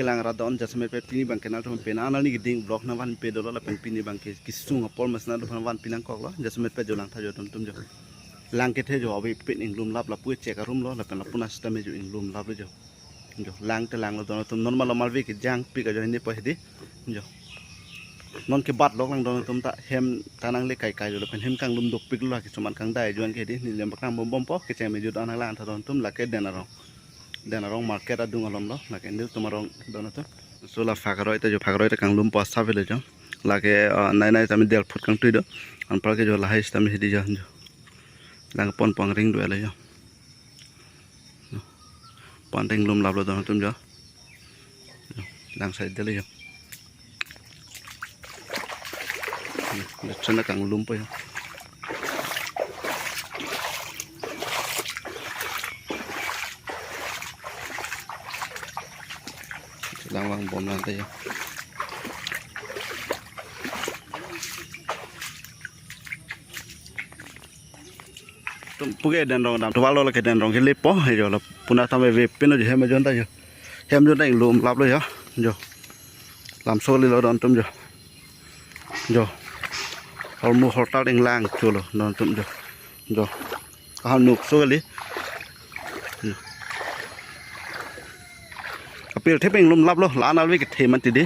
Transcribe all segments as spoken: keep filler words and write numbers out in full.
Lang radon jasemet pet pini abang ke nangtum pen anani keding vlog nangvanpe dolo lapen pini abang ke kesung apor mas nangtum aphan vanpi nangkoklo jasemet pet jo langtha jo don atum jo. Lang kethe jo avepin inglum lap lapu chek arum lo lapen lapu na sitame jo inglum lap lo jo. Jo lang te lang lo don atum normal normal ve kejangpik ajo hini po hedi. Jo. Non ke bat lok lang don atum ta hem ta nangle kai kai jo lapen hem kanglum dopik lo la kesuman kangdai ajo an ke hedi neli paklang bom bom po kecheng me jo don lang tha don atum lake Den Arong. Den Arong market adung along lo, lake nelitum arong don atum. So la phak aroi ta jo phak aroi ta kanglum po asa velo jo. Lake, ah, nai nai tame del phut kangtui do. Anpar ke jo lahai sitame hedi jo jo. Lang pon pon ring do ele jo. Pon inglum lap lo don atum jo. Lang side dele jo. Lechana kanglum po jo. Lang lang bom lang ta jo. Tum puke Den Arong dam. Tuwalo lake Den Arong ke lepo he jo lapu na tame avepin jo hem ajo ta jo. Hem jo ta inglum lap lo jo. Jo. Lamso le lo don atum jo. Jo. Hormu hortal inglang cholo don atum jo. Jo. Kahan nuk so kali. Jo. Apil thepeng inglum lap lo la-an alve kethe man ti di.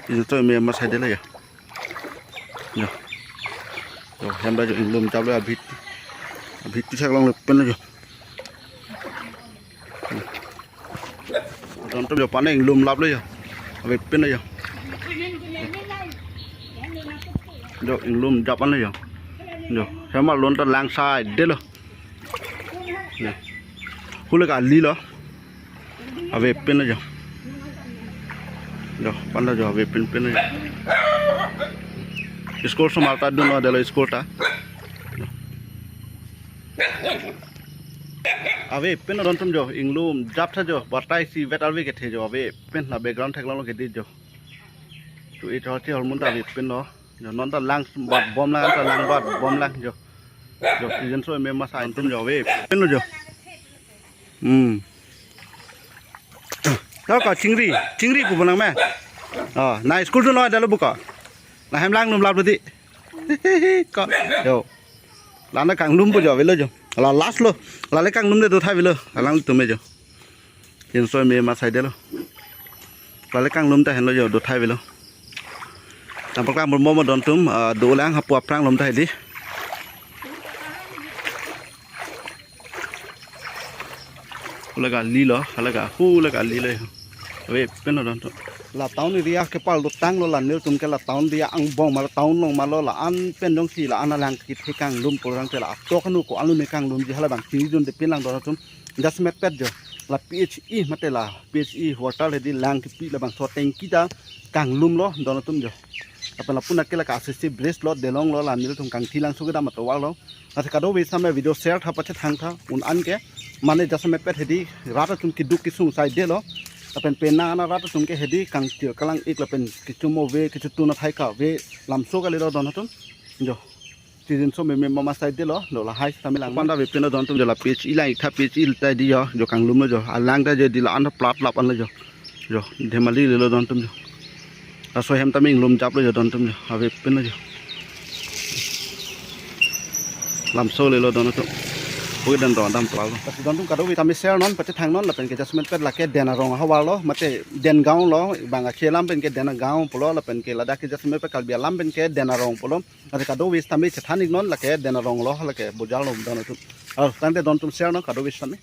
Ijo to me ma side dele jo. Jo. Jo, hem ta jo inglum jap lo abit. Abit tu sak long le pen jo. Don atum jo pan inglum lap lo jo. Avepin jo. Jo inglum jap an lo jo. Jo, hem alon ta lang side delo. Jo. Hule kali lo. Avepin jo. Jo, panda jo avepin pin jo. School somar ta dun lo delo school ta. Avepin don atum jo, inglum jap tha jo, batai si vet alve kethe jo, avepin la background theklong lo kedi jo. Tu ito ti hormu ta avepin lo. Jo non ta lang bat bom lang ta lang bat bom lang jo. Jo season so me masa atum jo avepin lo jo. Hmm. Tau ka chingri, chingri pu bonang me. Oh, na school tu no ada lo buka. Na hem lang num lap lo di. Ko. Jo. La na kanglum po jo avelo jo. La last lo. La le kanglum de do tha avelo. Alanglitum me jo. Yen so me ma side lo. La le kanglum ta henlo jo do tha avelo. Tampal kang bom bom don atum, ah, do lang hapu aphrang lom ta hedi. Hule kali lo, hule ka, hule kali lo. Avepin don atum. La town area kepal do tanglo la nelitum ke la town area angbong ma la town along ma lo la-an pen jongsi la-an alang kethe kanglum porang te la atok anu ko-an lo ne kanglumji hala abang chini jun de pin lang don atum. Jasemet pet jo. La P H E mate la P H E water hedi lang kepi labangso tanki ta kanglum lo don atum jo. Lapen lapu na ke la ka assisi bridge lo delong lo la nelitum kangthi lang suke dam atovar lo. Ate kadokave sitame video share tha pachethang tha un an ke mane jasemet pet hedi rat atum keduk kesung side delo. Lapen penang ana rat atum ke hedi kangtir kalang ik lapen kechomo ave kechotun athai ka ave lamso kali lo don atum. Jo. Season so me me mama side delo, lo lahai sitame lang. Panda avepin don atum jo la P H E lang ik tha P H E ta di jo, jo kanglum lo jo. Alang ta jo di la-an ta plat lap an lo jo. Jo, dhemali le lo don atum jo. Laso hem tame inglum jap lo jo don atum jo. Avepin jo. Lamso le lo don atum. Pui dan don dam pla lo. Lasi don atum kadokave tame share non, pachethang non, lapen ke jasemet pet lake Den Arong ahavar lo, mate Den Gaon lo, bang ache alam pen ke Den Gaon pulo, lapen ke ladak ke jasemet pet Karbi alam pen ke Den Arong pulo. Ate kadokave sitame chethan ik non lake Den Arong lo lake bojar lo don atum. Aro tangte don atum share non kadokave sitame.